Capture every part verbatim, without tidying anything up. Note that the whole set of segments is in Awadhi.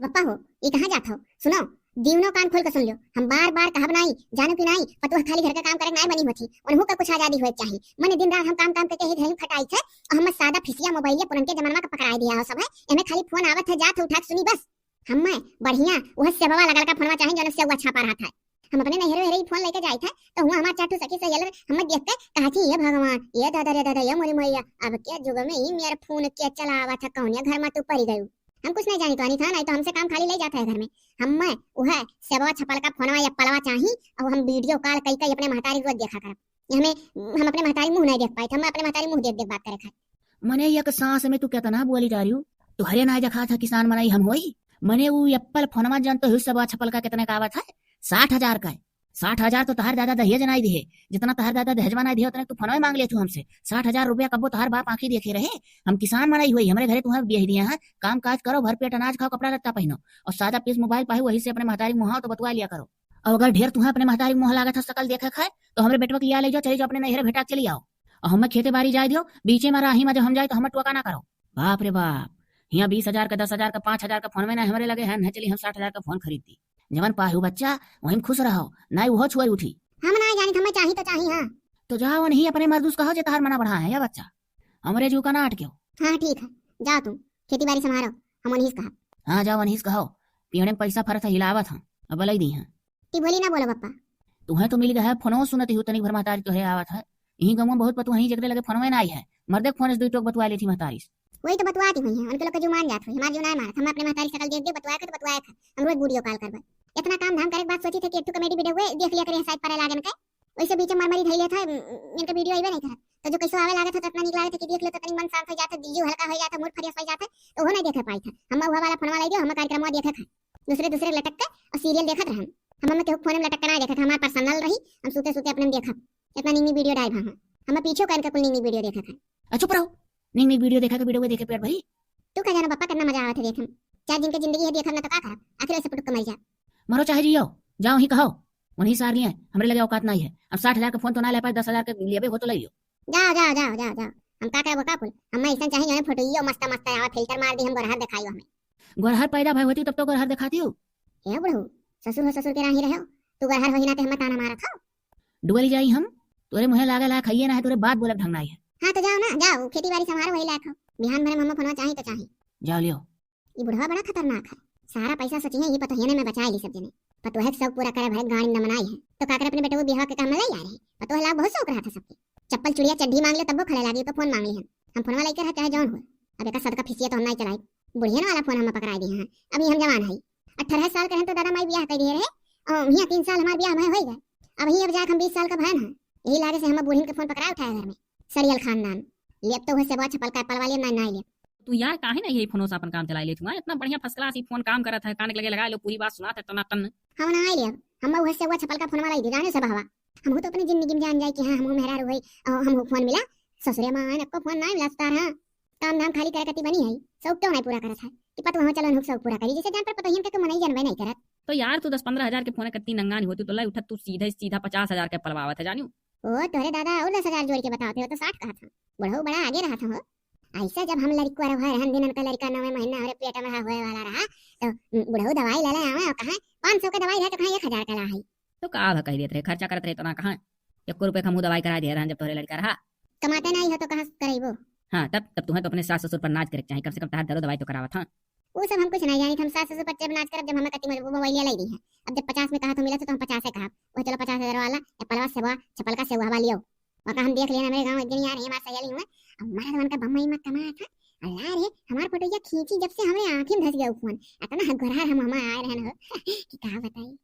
बप्पा हो, ई कहाँ जात हो? सुनो, दीवनो कान खोल के सुन ल्यो, हम बार बार कहब नाई, जानो कि नाई, पतोह खाली घर का काम करे नाई बनी होती, उनहू का कुछ आजादी होए चाही। मने दिन रात हम काम काम करके ही घर में खटाई थे, और हम सादा फिसिया मोबाइलिया पुरनके जमाना का पकड़ाई दिया हो सब है, एमे खाली फोन आवत है, जात है, उठा के सुनी बस। हम्मे बढ़िया वह सेववा लगल का फोनवा चाही, जौन सेवा छापा रहत है। हम अपने नैहरे वैहरे ही फोन लेके जाइत है, तो हुआ हमार चार ठो सखी सहेलर हमें देख के कहा थी, "ये भगवान, ये दादा रे दादा, ये मोरी मैया, अब के जुग में ई मेर फोन के चलावत है, कौने घर में तू पड़ गयू?" हम कुछ नहीं जानी तो आनी था, नहीं तो हमसे काम खाली ले जाता है घर में। हम्मे वह सेवा छपल का फोनवा या पलवा चाही, और हम वीडियो कॉल कई कई अपने महतारी रोज देखा करब। ये हमें, हम अपने महतारी मुंह नहीं देख पाए थे, हम अपने महतारी मुंह देख देख बात करे खाए। मने एक सांस में तू कितना बोली जा रही हो? तुहरे ना देखा था किसान मनई हम होई। मने उ एप्पल फोनवा जन तो हुई सब छपल का कितने का आवत है? साठ हजार का है। साठ हजार तो तहार दादा दहेज नाई दिहे, जितना तहार दादा दहेजवा नाई दिहे उतने तू फोनवा मांग ले तू हमसे। साठ हजार रुपया कब्बो तहार बाप आंखी देखे रहे? हम किसान मनई होई, हमरे घरे तुम्हें ब्याह दिया है, काम काज करो, भर पेट अनाज खाओ, कपड़ा लत्ता पहनो, और सादा पीस मोबाइल पाही वही से अपने महतारी मुहाओ तो बतवा लिया करो। और अगर ढेर तुम्हें अपने महतारी मुँह लागत है शकल देखे खाए, तो हमरे बेटवा के लिया ले जाओ, चली जाओ अपने नैहरे भेटा के चली आओ। और हमें खेते बारी जाए दियो, बीचे में राही में जब हम जाए तो हमें टोका ना करो। बाप रे बाप, हियाँ बीस हजार का, दस हजार का, पाँच हजार का फोन में ना हमरे लगे है, न चली हम साठ हजार का फोन खरीद दी। जवन पाहू बच्चा, वहीं खुश रहो, ना वो छोरी उठी। हम ना जानी, हमें चाही तो चाही, हाँ। तो जाओ नहीं अपने मर्दूस कहो जे तहार मना बढ़ा है या बच्चा, हमरे जू का ना अटक्यो। हाँ ठीक है, जाओ तुम खेती बारी संभारो, हम उन्हीं से कहा। हाँ जाओ उन्हीं से कहो, पेड़े में पैसा फरत है हिलावत हाँ, अब बलाई दी हाँ। ती बोली ना बोलो बप्पा। तुहें तो मिल गया है, फोनो सुनती हूँ, तनिक भर महतारी तोहे आवत है। यही गाँव में बहुत पतु है, जेकरे लगे फोनवे ना आई है। मर्दे के फोन से दुई टोक बतुआ लेती महतारी से। वही तो बतुआती हुई है, उनके लोग का जो मान जात हुई, हमार जो ना मानत, हम अपने महतारी शकल देख दे, बतुआ कर तो बतुआ कर, हम रोज वीडियो कॉल करबे। इतना काम धाम करे के बाद सोची थे कि एक ठो कॉमेडी वीडियो हुए देख लिया करें, शायद परे लागन के। वैसे बीच में मरमरी धैले था, इनका वीडियो आइबे नहीं करत। तो जो कैसो आवे लागत है, तो इतना निक लागत है कि देख लो, तो तनी मन शांत हो जाता, दिल हल्का हो जाता, मूड फ्रेश हो जाता, तो वो नहीं देखे पाई था। हम वह वाला फोनवा लाई दियो, हम कार्यक्रम देखे था। दूसरे दूसरे लटक के और सीरियल देखत रहन। हम हमें केहू फोन में लटक के ना देखत, हमार पर्सनल रही, हम सूते सूते अपने में देखब। इतना निंगी वीडियो डाल भा हम, हम पीछे कर इनका कुल निंगी वीडियो देखत है। आ, चुप रहो, निंगी वीडियो देखा के वीडियो देखे पेट भरी। तू का जाना बप्पा, कितना मजा आवत है देखम। चार दिन के जिंदगी है, देखम ना तो का करब, आखिर ऐसे पुटुक के मर जा। मरो चाहे जियो, जाओ ही कहो, उन्हीं सार लिए, हमरे लगे औकात नहीं है। अब साठ हजार के फोन तो ना ले पाए, दस हजार के लेबे हो तो ले लियो। जाओ जाओ जाओ जाओ जाओ, हम का करबो का कुल, हम ऐसा चाहे जौन फोटो यो मस्त मस्त आवा, फिल्टर मार दी, हम गोरहर दिखाई हमें। गोरहर पैदा भय होती तब तो गोरहर दिखाती हो। ए बुढ़ऊ, ससुर हो ससुर के राही रहो, तू गोरहर हो ही ना ते हम ताना मारत हो। डुबल जाई हम, तोरे मुँहे लागे लायक हइये ना है, तोरे बात बोले ढंग ना है। हाँ तो जाओ ना, जाओ खेती बारी संभारो वही लायक हो, बिहान भरे में हम फोनवा चाही तो चाही। जाओ लियो। ई बुढ़वा बड़ा खतरनाक है, सारा पैसा सोची है ये पतोहियने में बचाए ली सब जने। पतोहे के शौक पूरा करे भरे गाड़ी में नमनाई है, तो का करे अपने बेटवा बिहावा के काम में ले आ रहे। पतोह लाग बहुत शौक रहा था सबके, चप्पल चुड़िया चड्ढी मांग ले तब्बो खले लागी, तो फोन मांग ली हम। हम फोनवा लेके रहे चाहे जौन हो, अब एक सदका फिसिया तो हम नहीं चलाई। बुढ़ियन वाला फोन हम पकड़ाई दी हैं, अभी हम जवान है। अठारह साल के हैं तो दादा माई बियाह कर दिए रहे, और हियाँ तीन साल हमार बियाह में हो गए, अब ही अब जाके हम बीस साल का भयन है। यही लागे से हम बूढ़िन के फोन पकड़ा उठाए घर में। सड़ियल खानदान, लेब तो वह सेवा छपल का एप्पल वाले ना, ना लेब। तू यार काहे ना यही फोनो से अपन काम चलाई लेत हुआ? इतना बढ़िया फर्स्ट क्लास ही फोन काम करत है, कान के लगे लगा लो, पूरी बात सुनात है टनाटन। हम ना आए लेब, हम वह सेवा छपल का फोन वाला ही दे जाने सब हवा। हम तो अपनी जिंदगी में जान जाए कि हाँ हम मेहरारू है, और हम फोन मिला, ससुरे माँ आए नको फोन ना मिला सुतार। हाँ, काम धाम खाली करे कती बनी है, शौक क्यों नहीं पूरा करत है कि पतोह चलो हुक शौक पूरा करी, जैसे जान पर पतोहियन के तो मनई जनबे नहीं करत। तो यार तू दस पन्द्रह हजार के फोन कत्ती नंगानी होती तो लाई उठत तू सीधे सीधा पचास हजार के पलवावत है जानियो। ओ तोरे दादा और दस हजार जोड़ के बतावत हो तो साठ कहत हम। बुढ़ऊ बड़ा आगे रहत हो। ऐसा जब हम लड़का रहा रहन दिन उनका लड़का नवे महीना हमरे पेट में रहा होए वाला रहा, तो बुढ़ऊ दवाई ले ले आवे और कहा पाँच सौ के दवाई रहे तो कहा एक हजार का ला है। तो का भा कह देत रहे, खर्चा करत रहे तो ना कहा, एको रुपये का मुँह दवाई करा दे रहन जब तोरे लड़का रहा। कमाते नहीं हो तो कहाँ से करेबो? हाँ तब, तब तुम्हें तो अपने सास ससुर पर नाज करे के चाही, कम से कम तहार दरो दवाई तो करावत हाँ। वो सब हम कुछ नहीं जानी, हम सास ससुर पर जब नाज करब जब हमें कति मजबूर मोबाइल लाई दी है। अब जब पचास में कहा तो मिला तो हम पचास है कहा, वो चलो पचास हजार वाला एप्पलवा सेवा छपल का सेवा लियो। वका हम देख लेना मेरे गाँव एक दिन यार ये मार सहेली हुए, अब मर्द मन का बम्मई में कमाया था। अल्लाह रे, हमार फोटो या खींची जब से हमरे आँखी में धस गया फोन, इतना गोरहर हम हमार आए रहन हो कि का बताई।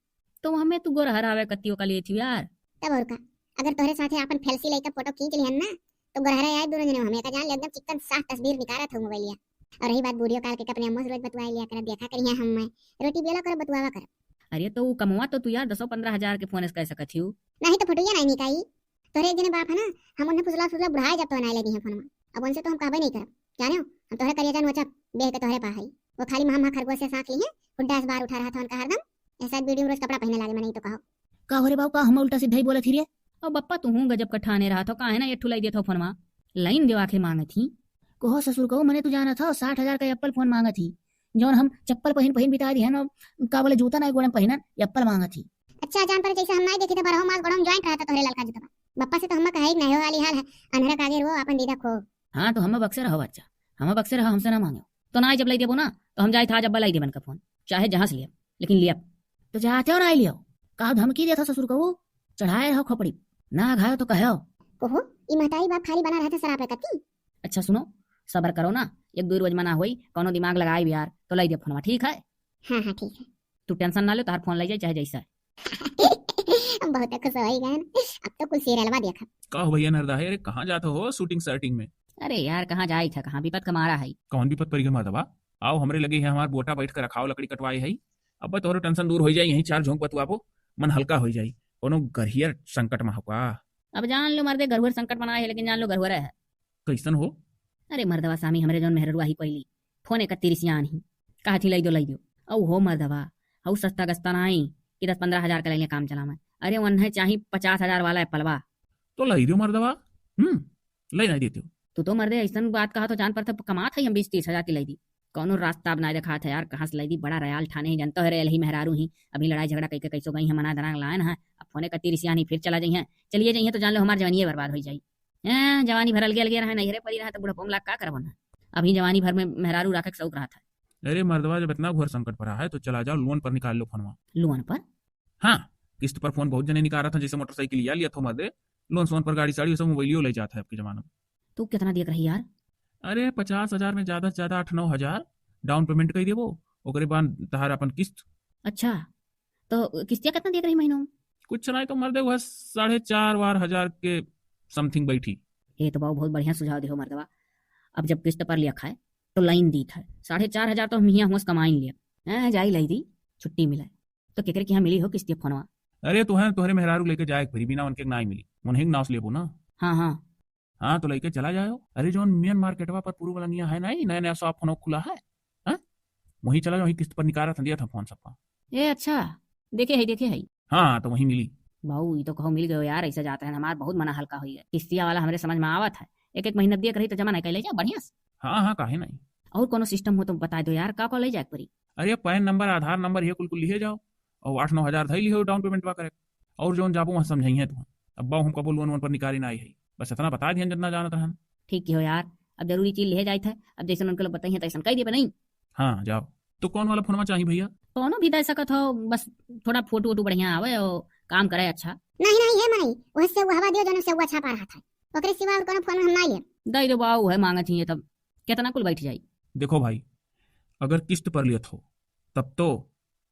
तो हमें तू गोरहर आवे कत्तियों का लिए थी यार। तब और का, अगर तोहरे साथे अपन फैलसी लइका फोटो खींच लिहन ना, तो गोरहरा आए दोनों जने हमें का जान ले एकदम चिकन साफ तस्वीर निकारत हो मोबाइलिया। और रही बात वीडियो कॉल के, अपने अम्मा से रोज बतवाए लिया कर, देखा करिए हम मैं रोटी बेला कर बतवावा कर। अरे तो वो कमवा तो तू यार दसो पन्द्रह हजार के फोन से कर सकत ही। नहीं तो फोटोया नहीं निकाई। तोरे एक जने बाप है ना, हम उन्हें फुसला फुसला बुढ़ाए जब तो बनाए लगी हैं फोन में। अब उनसे तो हम कहबे नहीं करब, जाने हो, हम तोहरे करिया जान वचब, बेह के तोहरे पा हई। वो खाली महा महा खरगोश से सांस ली है, हुड्डा से बार उठा रहा था उनका हरदम। ऐसा वीडियो में रोज कपड़ा पहने लागे, मैं नहीं तो कहो। का हो रे बाबू, का हम उल्टा सीधा ही बोलत ही रे? अब बप्पा तू हूँ गजब का ठाने रहा था, काहे ना एक ठुलाई देत हो फोनमा, लाइन देवा के मांगत ही। कहो ससुर कहो, मने तू जाना था साठ हजार का एप्पल फोन मांगत ही, जौन हम चप्पल पहिन पहिन बिता दिहन, और का बोले जूता नाई गोड़े में पहिनन, एप्पल मांगत ही। अच्छा, जान पर जैसे हम नाई देखी तो बरहो मास गोड़ो में joint रहत तोहरे ललका जूता बा। बप्पा से तो हम्मा कहे ही नाई हो हाली हाल है, अन्हरा कागे रो आपन दीदा खो। हाँ, तो हम्मा बक्से रहो बच्चा, हम्मा बक्से रहो, हमसे ना मांगो। तो नाई जब लाई देबो ना, तो हम जाई था जब लाई देबन का फोन, चाहे जहाँ से लिया, लेकिन लिया। तो जाते हो नाई लियो, का धमकी देत हो ससुर को, चढ़ाए रहो खोपड़ी, ना घायो तो कहो। ओहो, ई महतारी बाप खाली बना रहते शराब पे कती। अच्छा सुनो, सबर करो ना, एक दो रोज मना होई, कौनो दिमाग लगाई भी यार, तो लाई दे फोनवा, ठीक है? हाँ, हाँ, ठीक है। तू tension ना ले, तोहार फोन लाई जाए चाहे जैसा है। हम बहुत खुश होई गए, अब तो कुल serialवा देखब। का हो भैया नरदा है, अरे कहाँ जात हो shooting starting में? अरे यार, कहाँ जाई था, कहाँ विपत का मारा है। कौन विपत परि गए मर्दवा? आओ हमरे लगे है, हमार बोटा बैठ कर रखाओ, लकड़ी कटवाए है। अब तोहरो tension दूर होई जाई, यहीं चार झोंक बतुआबो, मन हल्का होई जाई। कोनो गरहियर संकट में हो का? अब जान लो मर्दे, गरहुअर संकट में ना है, लेकिन जान लो गरहुअर है। कैसन हो? अरे मर्दवा सामी, हमरे जौन मेहररुआ ही कोइली, फोने का तिरिसियान ही, कहत ही लाई दो, लाई दो। औ हो मर्दवा, हऊ सस्ता गस्ता नाई कि दस पन्द्रह हजार का लैले काम चलावे। अरे वन्हे चाही पचास हजार वाला एप्पलवा। तो लाई दो मर्दवा, हम्म, लाई नाई देते हो। तू तो मर्दे ऐसन बात कहा तो जान पर था, कमात है हम बीस तीस हजार की लाई दी। कौनो रास्ता अब ना देखात है यार, कहाँ से लाई दी, बड़ा रयाल ठाने ही, जनतो है रे, यही मेहरारू ही, अभी लड़ाई झगड़ा कइके कैसो गई है, मना दना लायन है, अब फोने का तिरिसियान ही फिर चला जाई है, चलिए जाई है तो जान लो हमार जवानिये बर्बाद होई जाई। हैं, जवानी भर अलगे अलगे रहे, नैहरे परी रहे, तो बुढ़ापो में लाग का करबो ना। अभी जवानी भर में मेहरारू राखे के शौक रहत है। अरे मर्दवा, जब इतना घोर संकट पड़ा है, तो चला जाओ, loan पर निकाल लो फोनवा। Loan पर? हाँ, किस्त पर फोन बहुत जने निकालत हैं, जैसे मोटरसाइकिल या लिया थो मर्दे, loan सोन पर गाड़ी साड़ी, सब मोबाइलियो ले जात है अब के जमाना में। तू कितना दियक रही यार? अरे, पचास हजार में ज्यादा से ज्यादा आठ नौ हजार down payment कई देबो, ओकरे बाद तहार अपन किस्त। अच्छा, तो किस्तिया कितना दियक रही महीनों में? कुछ नहीं तो मर्दे, वह साढ़े चार वार हजार के something बैठी। ये तो बाबू बहुत बढ़िया सुझाव दिहो मर्दवा। अब जब किस्त पर लिया खाए तो लाइन दीत है, साढ़े चार हजार तो हम हियाँ हुआ से कमाइन लिया। हैं, जाई लाई दी, छुट्टी मिले। तो केकरे के यहाँ मिली हो किस्तिया फोनवा? अरे, तोहे तोहरे मेहरारू लेके जाए के परी, बिना उनके नाई मिली, उन्हें नाव से लेबो ना। हाँ, हाँ। हाँ, तो लइके चला जायो। अरे, जौन main मार्केटवा पर पूर्व लंगिया है ना, ई नया नया shop फोन खुला है, हाँ? वहीं चला जाओ, वहीं किस्त पर निकालत हैं, दिया था फोन सबका। ए, अच्छा, देखे है, देखे है। हाँ, तो वहीं मिली। बाऊ, ई तो कहो मिल गयो यार, ऐसे जात है, हमार बहुत मना हल्का होई है। किस्तिया वाला हमरे समझ में आवत है, एक एक महीना दिए के रही तो जमा नहीं कर ले जा, बढ़िया से। हाँ, हाँ, काहे नहीं। और कोनो system हो तो बता दो यार, का का ले जाए के परी? अरे, पैन नंबर, आधार नंबर, ये कुल कुल लिहे जाओ, और आठ नौ हजार धई लिहो down payment वा करे, और जौन जाबो वहाँ समझाई है तू। अब बाऊ हम कबो loan वोन पर निकारी ना आई है, बस इतना बता दिहन जितना जानत रहन। ठीक हो यार, अब जरूरी चीज लिहे जाइत है, अब जैसन उनके लोग बताई है तैसन कह दिए नहीं। हाँ, जाओ। तो कौन वाला फोनवा चाही भैया? कौनो भी दे सकत हो, बस थोड़ा फोटो वोटो बढ़िया आवे और काम करे अच्छा। नहीं, नहीं, हे माई, वह सेउआ हवा दियो, जौन सेउआ छापा रहा था, ओकरे सिवा और कौनो फोन हम ना लिए। दे दो बाऊ, है मांगत ही है, तब कितना कुल बैठ जाई? देखो भाई, अगर किस्त पर लियत हो, तब तो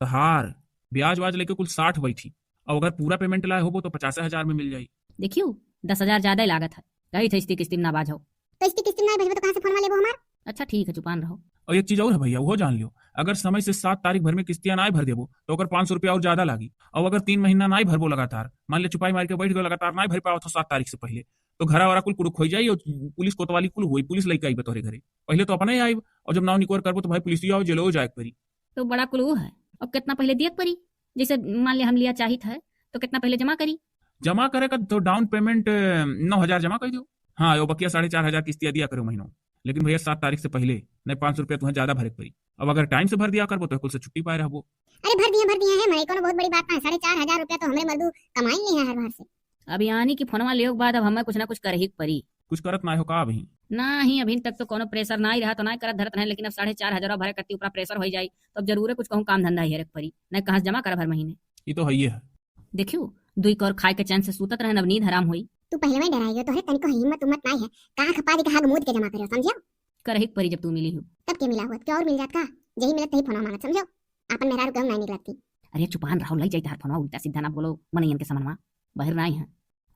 तहार ब्याज व्याज लेके कुल साठ बैठी, और अगर पूरा payment लाए होबो तो पचास हजार में मिल जाई। देखियो, दस हजार ज्यादा ही लागत है, कही थे किस्ती किस्ती में ना बाझो। तो किस्ती किस्ती में ना भेजबो तो कहाँ से फोनवा लेबो हमार? अच्छा ठीक है, चुपान रहो। और एक चीज और है भैया, वो जान लियो, अगर समय से सात तारीख भर में किस्तियाँ ना भर देबो तो ओकर पाँच सौ रुपया और ज्यादा लागी, और अगर तीन महीना ना भरबो लगातार, मान ले चुपाई मार के बैठ गयो लगातार ना भर पावत हो सात तारीख से पहले, तो घरा वाला कुल कुड़ुक हो जाई और पुलिस कोतवाली कुल होई, पुलिस लेके आई तोहरे घरे। पहले तो अपने आइब, और जब नाव निकोर करबो तो भाई पुलिस आओ, जेलो जाए के परी। तो बड़ा कुल वो है, और कितना पहले दिए के परी? जैसे मान लिया हम लिया चाहित है तो कितना पहले जमा करी? जमा करे का तो down payment, अ, नौ हजार जमा कर दियो। हाँ, यो बकिया साढ़े चार हजार किस्तिया दिया करो महीनों, लेकिन भैया सात तारीख से पहले नहीं पाँच सौ रुपया तुम्हें ज्यादा भरे के परी। अब अगर time से भर दिया करबो तो कुल से छुट्टी पाए रहबो। अरे भर दिए, भर दिए है माई, कोनो बहुत बड़ी बात ना है। साढ़े चार हजार रुपया तो हमरे मर्दू कमाई नहीं है हर बार से। अब यानी कि फोनवा लेवे के बाद अब हमें कुछ ना कुछ करही के परी। कुछ करत ना हो का अभी? नाही, अभी तक तो कोनो pressure नाही रहा, तो नाही करत धरत रहे, लेकिन अब साढ़े चार हजार भरे कत्ती ऊपरा pressure होई जाई, तो अब जरूरे कुछ कहूँ काम धंधा हेरे के परी, नहीं कहाँ से जमा करब हर महीने। ई तो हइये है। देखियो, दुई कौर खाए के चैन से सूतत रहन, अब नींद हराम होई। तू पहले ही डराइयो, तोहरे तनिको हिम्मत उम्मत नाही है, का खपा दे के हाग मूद के जमा करियो, समझियो? करही के परी जब तू मिली हो। तब के मिला हुआ, क्या और मिल जात का? जही मिलत तही फोनवा मांगत, समझो? आपन मेहरारू कहूँ नाही निकलत थी। अरे चुपान रहो, लई जाई तहार फोनवा, उल्टा सीधा ना बोलो मनइयन के समनवा, बहिर नाही है।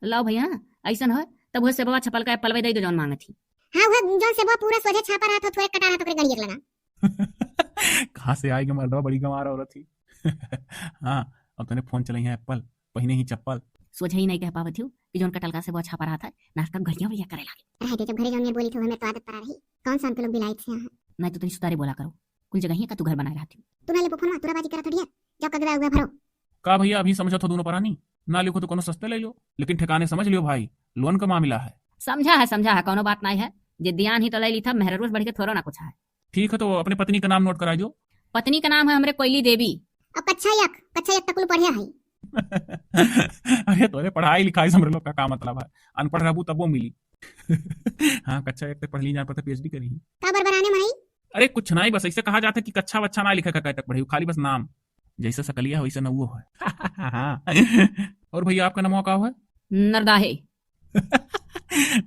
लाओ भैया, ऐसन हो तब वो सेबवा छपल का एप्पलवे दे दो जौन मांगत थी। हाँ, वो जौन सेबवा पूरा सोझे छापा रहा था, थोड़े कटा रहा था, ओकरे गणियर लगा। कहाँ से आएगी मर्दवा, बड़ी गंवार औरत थी। हाँ, अब तने फोन चलाई है एप्पल, पहिने ही चप्पल। सोझे ही नहीं कह पावत हूँ कि जौन कटलका सेबवा छापा रहा था, नाक का गड़िया बढ़िया करे लागे। रह दे, जब घरे जौन ये बोली थी, वो हमें तो आदत पड़ा रही। कौन सा हम लोग बिलाइत से यहाँ? नहीं तो तनी सुतारे बोला करो, कुल जगह ही का तू घर बनाए रहती। तू ना ले फोनवा, तुरा बाजी करत हो ढेर। जाओ कगरा उगरा भरो। का भैया, अभी समझत हो दोनों परानी? ना लिखो तो कोनो सस्ते ले लो, लेकिन ठिकाने समझ लियो भाई, लोन का मामला है। समझा है, समझा है, कोनो बात नहीं है। जे दियान ही तो ले ली था, मेहररुस बढ़ के थोड़ो ना कुछ है। ठीक है, तो अपने पत्नी का नाम note कराइ दियो। पत्नी का नाम है हमरे कोयली देवी। अब कक्षा एक, कक्षा एक तक कुल पढ़े है। अरे तोरे पढ़ाई लिखाई से हमरे लोग का का मतलब है? अनपढ़ रहबू तबो मिली। हाँ, कक्षा एक तक पढ़ ली, जान पता PhD करी। का बरबराने मनई? अरे कुछ नाई, बस ऐसे कहा जाता कि कक्षा वच्छा ना लिखे का तक पढ़ी, खाली बस नाम। जैसे सकलिया है वैसे नौवो है। हाँ। और भैया आपका नाम का है? नरदाहे।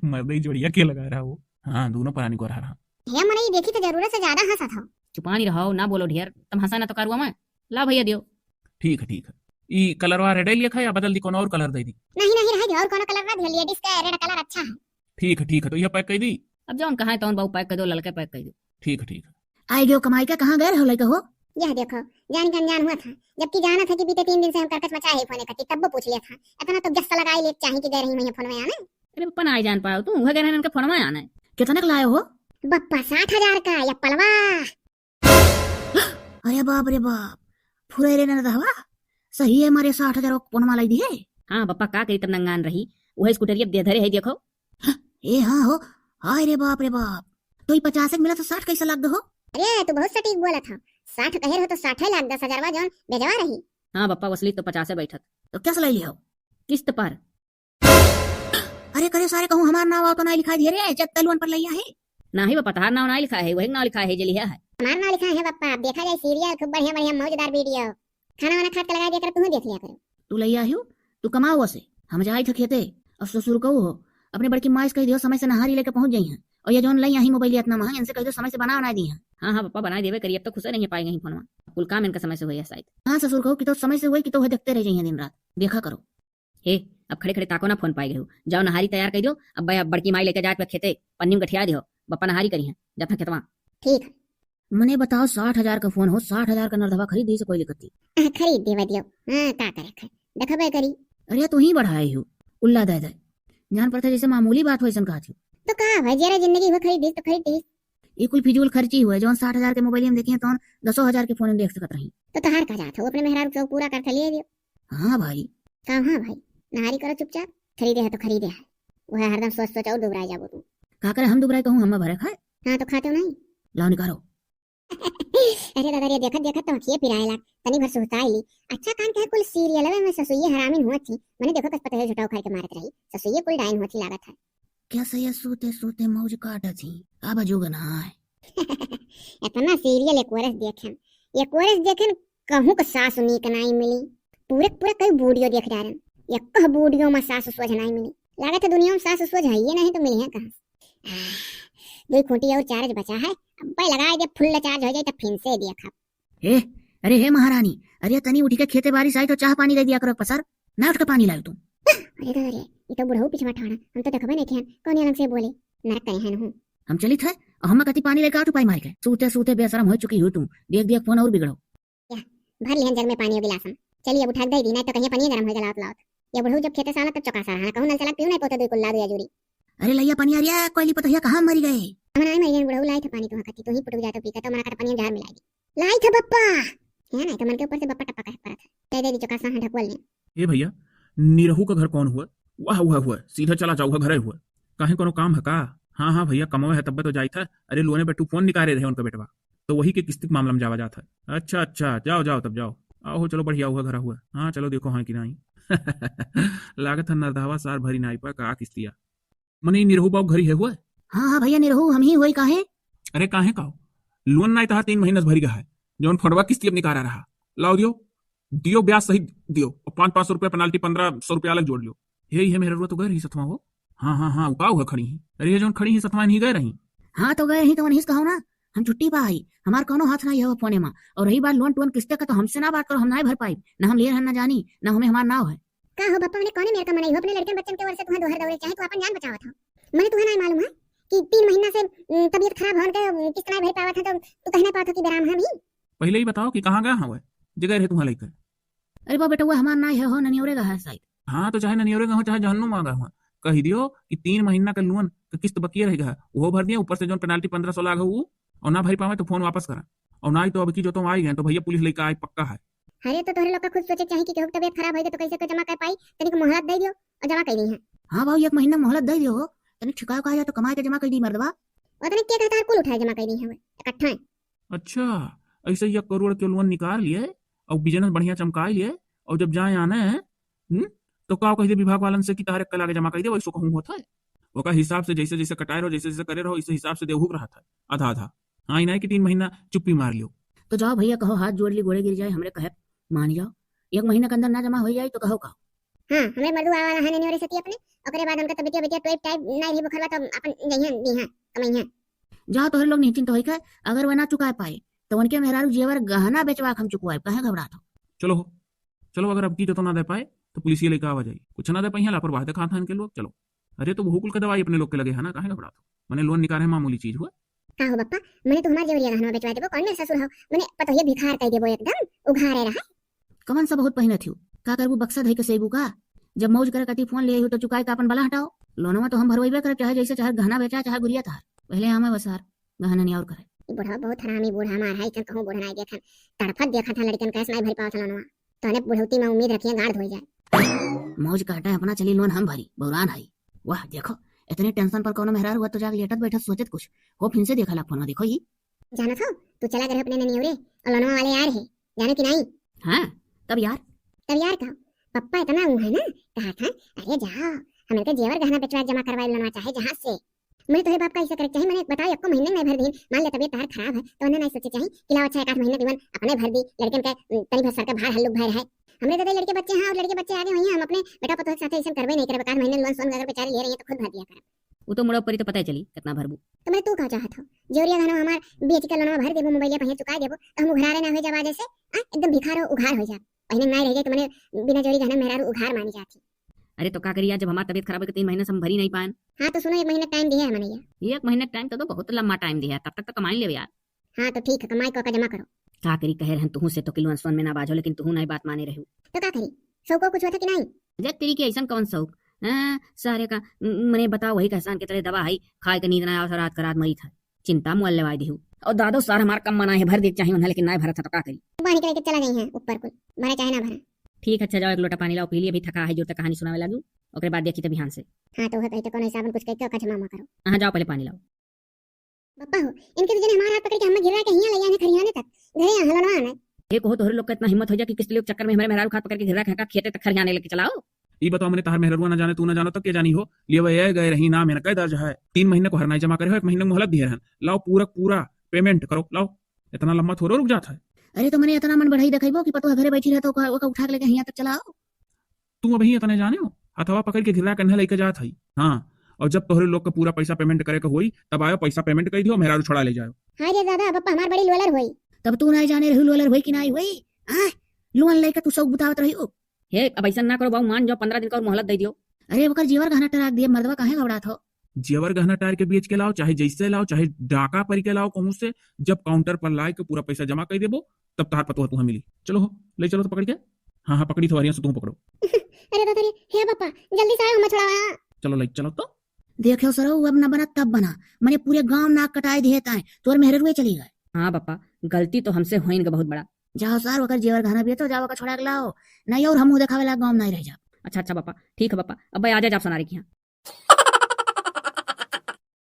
मर्दई जोड़िया के लगा रहा वो। हाँ, दोनों परानी को रहा रहा। हे मनई, देखी तो जरूरत से ज्यादा हंसत हो। चुपानी रहो, ना बोलो ढेर। तुम हंसा ना तो करुआ मैं। ला भैया दियो। ठीक है, ठीक है। ई कलरवा red लिया है या बदल दी, कोनो और कलर दे दी? नहीं, नहीं, रह दियो, और कोनो कलर ना दियो, ladies का red कलर अच्छा है। ठीक है, ठीक है, तो यह pack कर दी। अब जौन कहा है तौन बाबू pack कर दो, ललके pack कर दो। ठीक है, ठीक है। आइ गयो कमाई का, कहाँ गए रहो लइका हो? यह देखो, जान के अनजान हुआ था, जबकि जाना था कि बीते तीन दिन से हम करकच मचाए है फोने कती, तब वो पूछ लिया था। इतना तो guess लगाई ले चाही कि गए रही मैं फोन में आने। अरे बप्पा, ना आई जान पाओ तू, वह गए रहे इनके फोन में आने। कितने का लाए हो? बप्पा, साठ हजार का या पलवा। अरे बाप रे बाप, फुरे रे नरदहवा, सही है मारे साठ हजार को फोन में लाई दी है। हाँ बप्पा, का करी तब नंगान रही, वह स्कूटरिया दे धरे है देखो। ए हाँ हो, हाय रे बाप रे बाप, तो ई पचास के मिला तो साठ कैसे लाग दो हो? अरे तू बहुत सटीक बोला था, साठ कहे रहो तो साठ लाख दस हजार जौन भेजवा रही। हाँ बप्पा, वसली तो पचासे बैठत। तो कैसे ले लियो? किस्त पर। अरे करे सारे, कहूँ हमार नाव आओ तो ना लिखा दिए रे, जब तलुअन पर लैया है। नाही बप्पा, तहार नाव ना लिखा है, वही नाव लिखा है जे लिया है। हमार नाव लिखा है बप्पा, अब देखा जाए serial, खूब बढ़िया बढ़िया मौजदार video। खाना वाना खात के लगा दिया कर, तू देख लिया करो। तू लैया आयु, तू कमाओ वसे, हम जाई थे खेते। अब ससुर कहू हो, अपने बड़की माई से कह दियो समय से नहारी लेके पहुँच जाई हैं। और ये जौन लई आई मोबाइल इतना महंगा, इनसे कह दियो समय से बना बना दी हैं। हाँ हाँ बप्पा, बनाए देवे करी, अब तो खुशे नहीं पाए गई फोनवा, कुल काम इनका समय से होइए शायद। हाँ ससुर कहू कि तो समय से हुए कि तो वह देखते रह जाइए दिन रात, देखा करो। हे, अब खड़े खड़े ताको ना फोन पाए गए हो, जाओ नहारी तैयार कर दो। अब भाई, अब बड़की माई लेके जात बा खेते, पन्नी में गठिया दियो, बप्पा नहारी करी हैं, जात हैं खेतवा। ठीक है। मने बताओ, साठ हजार का फोन हो, साठ हजार का नरदवा खरीद दी से कोई दिक्कत नहीं। हाँ, खरीद देवा दियो। हाँ, का करे खा, देखबे करी। अरे, तू ही बढ़ाए हो, उल्ला दे दे। जान पड़ता जैसे मामूली बात हो, ऐसन कहत हो। तो का भाई, जरा जिंदगी हो खरीद दी तो खरीद दी। ये कुल फिजूल खर्ची हुए, जौन साठ हजार के मोबाइल में देखिए, तौन दसो हजार के फोन में देख सकत रही। तो तहार का जात हो, अपने मेहरारू के पूरा कर लिए दियो। हाँ भाई। का हाँ भाई, नहारी करो चुपचाप, खरीदे है तो खरीदे है। वह हरदम सोच सोच और दुबराए जाबो तू। का करे हम दुबराए कहूँ, हम भरे खाए। हाँ, तो खाते हो नहीं? लाओ निकालो। अरे दादा रे, देखत देखत तो अखिए पिराए लाग, तनी भर सुहताई ली। अच्छा कान कहे कुल सीरियलवे में ससुइये हरामिन हुआ थी, मने देखो कस पतोहे झोटा उखाड़ के मारत रही, ससुइये कुल डाइन हुआ थी लागत है। क्या सैया सूते सूते मौज काटत ही, अब जोग ना आए। इतना सीरियल एक वर्ष देखेन, एक वर्ष देखेन, कहूँ के सास नीक नाई मिली। पूरे के पूरे कई बूढ़ियो देख डारेन, एक कह बूढ़ियो में सास सोझ नाई मिली। लागत है दुनिया में सास सोझ है ये नहीं तो मिली है कहाँ से? आह, दो खूंटी और चार बचा है, अब लगा दे, full charge हो जाए तो फिर से देखब। हे, अरे हे महारानी, अरे तनी उठ के खेते बारी से आई तो चाह पानी दे दिया करो पसर, ना उठ के पानी लायो तू। अरे दादा रे, ये तो बुढ़ऊ पिछवा ठाड़ा, हम तो देखबे नहीं किहन, कौन अलग से बोले, नरक कहे हैं नहु। हम चलित है, और हम कति पानी लेके आ तू पाई मार के, सूते सूते बेशरम हो चुकी हो तू, देख देख फोन और बिगड़ो। या, भर लिहन जग में पानी और गिलास हम, चलिए अब उठा के दे दी, नहीं तो कहीं पानी गरम हो गया लावत लावत। ये बुढ़ऊ जब खेते साला तब चौका सा रहा, कहूँ नल चला पीऊ नहीं पोते दो कुल्ला दो या जूरी। अरे लैया पनिया रिया, कोयली पतोहिया कहाँ मरी गए? हम ना मरी गए, बुढ़ऊ लाई थे पानी तुहाँ खाती, तू ही पुटुक जाए तो पी के, तो मना कर पनिया झार मिलाई दी। लाई थे बप्पा। है ना, तो मन के ऊपर से बप्पा टप्पा कहे पड़ा था। दे दे दी चौका सा, हाँ, ढकवल ले। ए भैया, निरहू का घर कौन हुआ? वाह, हुआ, हुआ, सीधा चला जाऊँगा, घरे हुआ। काहे कोनो काम है का? हाँ, हाँ भैया, कमवे है तब्बे तो जाई था। अरे लोने पे तू फोन निकाले रहे उनका बेटवा, तो वही के किस्ती के मामला में जावा जात है। अच्छा, अच्छा, जाओ, जाओ, तब जाओ। आओ, चलो, बढ़िया हुआ, घर हुआ। हाँ, चलो, देखो, हाँ कि नहीं। लागत है नरदहवा सार भरी नाई पा का किस्तिया। मने ई निरहू बाबू घरी है हुआ? हाँ, हाँ भैया, निरहू हम ही हुई, काहे? अरे काहे का हो? लोन नाई तहार तीन महीना से भरी गया है, जौन फंडवा किस्ती अब निकारा रहा। लाओ दियो, दियो ब्याज सहित दियो, और पाँच पाँच सौ रुपया penalty, पन्द्रह सौ रुपया अलग जोड़ लियो। हे, ये मेहररुआ तो गए रही सथवा हो। हाँ, हाँ, हाँ, उकाऊ है खड़ी ही। अरे ये जौन खड़ी ही सथवा नहीं गए रही? हाँ तो गए रही तो वनहिस कहो ना, हम छुट्टी पा आई, हमार कौनो हाथ नाई है वो फोने में। और रही बात लोन टोन किस्ते का तो हमसे ना बात करो, हम नाई भर पाई, ना हम ले रहन ना जानी, ना हमें हमार नाव है। का हो बप्पा, मने कौने मेर का मनई हो, अपने लड़कन बच्चन के ओर से तुहां दोहर दौरे, चाहे तू अपन जान बचावत हो। मने तुहां नाय मालूम है कि तीन महीना से, उम, तबीयत खराब होन के, उम, किस्त नाय भर पावत है, तो तू कहना पावत हो कि बेराम है मी? पहले ही बताओ कि कहाँ गया हवे, जे गए रहे तुहां लेकर। अरे बा बेटवा, हमार नाय है हो, ननियोरे गया है शायद। हाँ, तो चाहे ननियोरे गया हो, चाहे जहन्नुम आ गया हो, कही दियो कि तीन महीना का लोन का किस्त बकिया रह गया है, वो भर दिया, ऊपर से जौन penalty पन्द्रह सौ लाग है वो, और ना भर पावे तो फोन वापस करा, और ना ही तो अब की जो तो आई गए तो भैया पुलिस लेकर आई पक्का है। अरे तो तोहरे लोग का खुद सोचे चाही कि केहू के तबीयत खराब होई तो कैसे के जमा कर पाई, तनिक मोहलत दे दियो और जमा कर दी है। हाँ भाई, एक महीना मोहलत दे दियो हो, तनिक ठिकाओ कहा जाए तो कमाए के जमा कर दी मर्दवा। ओतने के कहता है कुल उठाए जमा कर दी है इकट्ठा। अच्छा, ऐसे एक करोड़ के लोन निकाल लिए और बिजनेस बढ़िया चमका लिए और जब जाए आने, हम्म, तो का कह दे विभाग वालन से कि तहरे कल आगे जमा कर दे, वैसो कहूँ होता है। ओका हिसाब से जैसे जैसे कटाए रहो, जैसे जैसे करे रहो, इस हिसाब से देवहू के रहता है आधा आधा। हाँ, इनाय कि तीन महीना चुप्पी मार लियो। तो जाओ भैया, कहो हाथ जोड़ ली, गोड़े गिर जाए, हमरे कहे मान जाओ। एक महीना के अंदर ना जमा हो जाए तो कहो का? हाँ, हमरे मर्दू आवा है नहीं रे सती अपने, ओकरे बाद उनका तबियत, तबियत टाइप टाइप ना रही, बुखार बा तो अपन जइहन दीहा कमइहन। जाओ तोहरे लोग निश्चिंत होई के, अगर वह ना चुकाए पाए तो उनके मेहरारू जेवर गहना बेचवा के हम चुकवाए, काहे घबरात हो? चलो हो, चलो, अगर अब की तो ना दे पाए तो पुलिस ये लेके आवा जाए, कुछ ना दे पाई है, लापरवाह दिखात हैं इनके लोग। चलो, अरे तो वहू कुल का दवाई अपने लोग के लगे है ना, काहे घबरात हो? मने लोन निकाले है मामूली चीज हुआ। का हो बप्पा, मने तो हमार जेवरिया गहनवा बेचवा देबो, कौन मेरे ससुर हो? मने पतोहिया भिखार कर देबो एकदम, उघारे रहा। कवन सा बहुत पहिनत हियो? का करबू, बक्सा धई के सेबू का? जब मौज करे कती फोन ले हो तो चुकाए का अपन बला हटाओ। लोनवा तो हम भरवैबे करब, चाहे जैसे, चाहे गहना बेचा, चाहे गुरिया तहार। पहले आमे बसार, गहना नहीं और करे। ई बुढ़वा बहुत हरामी बूढ़ा मार है, इसन कहूँ बूढ़ा नहीं देखन। तड़फत देखत है लड़कन कैसे नहीं भर पावत लोनवा। तोहने बुढ़ौती में उम्मीद रखिए गाड़ धोई जाए। मौज काटे अपना चली लोन हम भरी, बौरान है। वाह देखो, इतने टेंशन पर कौनो मेहरारू हुआ तो जाके लेटत बैठत सोचत कुछ। हो फिर से देखा ला फोनवा, देखो ही। जानत हो, तू चला गए अपने ननियौरे और लोनवा वाले यार है, जाने कि नहीं? हाँ, तब यार? तब यार का? पप्पा इतना ऊ है ना, कहा था, अरे जाओ, हम इनके जेवर गहना बेचवा जमा करवाए लोनवा चाहे जहाँ से। मने तोहरे बाप का ऐसा करे के चाही, मने बताओ, एको महीने नहीं भर दीन, मान ले तबियत तहार खराब है, तो उन्हें नहीं सोचे चाही कि लाओ अच्छा एक आध महीने दीवन अपने भर दी, लड़कन के, उम, तनी भर सर का भार हल्लुक भर है। हमरे तो लड़के बच्चे हैं और लड़के बच्चे आगे हुई हैं, हम अपने बेटा पतोह के साथ ऐसा करबे नहीं करब, एक आध महीने लोन सोन अगर बेचारे ले रही हैं तो खुद भर दिया करब। वो तो मुड़ा परी तो पता ही चली कितना भरबू। तो मैं तू का चाहत हो, जेवरिया गहना हमार बेच के लोनवा भर देबो, मोबाइल पहिया चुका देबो, तो हम उघरारे ना हो जाबा जैसे, आ, एकदम भिखार हो, उघार हो जाब। पहिने ना रह जाए तो मने बिना जेवरी गहना मेहरारू उघार मानी जाती। अरे तो का करी यार, जब हमार तबियत खराब है तो तीन महीने से हम भरी नहीं पाएन। हाँ तो सुनो, एक महीना टाइम दिया है मनैया। एक महीना टाइम तो, तो बहुत लंबा टाइम दिया है, तब तक तो कमाई लेवे यार। हाँ तो ठीक है, कमाई को का जमा करो। का करी, कहे रहन तुहू से तो कि लोन सोन में ना बाझो, लेकिन तुहू नहीं बात माने रहू। तो का करी, सौको कुछ होता कि नहीं? अरे तेरी की ऐसन कौन शौक? हाँ, सारे का म-, मने बताओ, वही कहसान के तरह दवा है, खाए के नींद ना आवे, रात का रात मरी था। चिंता मुअल लेवाई देहू। और दादो सार हमार कम मना है, भर दे चाहे उन्हें, लेकिन नहीं भरत है तो का करी? पानी के लेके चला गई हैं ऊपर कुल, भरा चाहे ना भरा। ठीक है, अच्छा जाओ, एक लोटा पानी लाओ, पी ली, अभी थका है, जोर तक कहानी सुनावे लागू, ओकरे बाद देखी तो बिहान से। हाँ तो वह कही तो कौन हिसाब कुछ कहते हो, कछमा मत करो। हाँ जाओ, पहले पानी लाओ। बप्पा हो, इनके तो जने हमार हाथ पकड़ के हमें गिरा के हियां ले आने खरियाने तक, घरे यहाँ लड़वा आना। ये कहो तोहरे लोग का इतना हिम्मत हो जा कि किस्त लेके चक्कर में हमारे मेहरारू हाथ पकड़ के गिरा के हका खेते तक खरियाने लेके चलाओ। ई बताओ मने तहार मेहररुआ ना जाने, तू ना जानो तो के जानी हो, लिए वह ये गए रही नाम है ना, कै दर्ज है। तीन महीने को हर नाई जमा करे हो, एक महीने को मोहलत दिए रहन, लाओ पूरा पूरा पेमेंट करो, लाओ। इतना लंबा थोड़ो रुक जात है। अरे तो मने इतना मन बढ़ाई देखेबो कि पतोह घरे बैठी रहे तो ओका, ओका उठा के लेके हियां तक चलाओ। तू अबही इतने जाने हो, हथवा पकड़ के घिरा कन्हे लेके जात हई। हाँ, और जब तोहरे लोग का पूरा पैसा पेमेंट करे के होई, तब आयो, पैसा पेमेंट कर दियो, मेहरारू छोड़ा ले जाओ। हाँ रे दादा, अब हमार बड़ी लोलर होई। तब तू नहीं जाने रहू लोलर होई कि नहीं होई? हाँ, लोन लेके तू सब बुतावत रही हो। हे, अब ऐसा ना करो बाबू, मान जाओ, पन्द्रह दिन का और मोहलत दे दियो। अरे ओकर जेवर गहना टराक दिए, मर्दवा काहे घबरात हो? जेवर गहना टार के बेच के लाओ, चाहे जैसे लाओ, चाहे डाका परि के लाओ कहूँ से, जब काउंटर पर लाए के पूरा पैसा जमा कर देबो, तब तहार पतोह तुहा मिली। चलो हो, ले चलो तो पकड़ के। हाँ, हाँ, पकड़ी थवरिया से तुम पकड़ो। अरे दादा रे, हे बापा, जल्दी से आयो, हम छोड़ावा। चलो, ले चलो तो। देखो सरऊ, अब ना बना तब बना, मने पूरे गांव नाक कटाए दिए ताए, तोर मेहररुए चली गए। हाँ बापा, गलती तो हमसे होइन के बहुत बड़ा। जाओ सार, ओकर जेवर गहना बेचो, जाओ ओकर छोड़ा के लाओ, नहीं और हमहू देखावे ला गांव में नहीं रह जाब। अच्छा, अच्छा बापा, ठीक है बापा, अब भाई आ जा, जाब सनारे की यहाँ।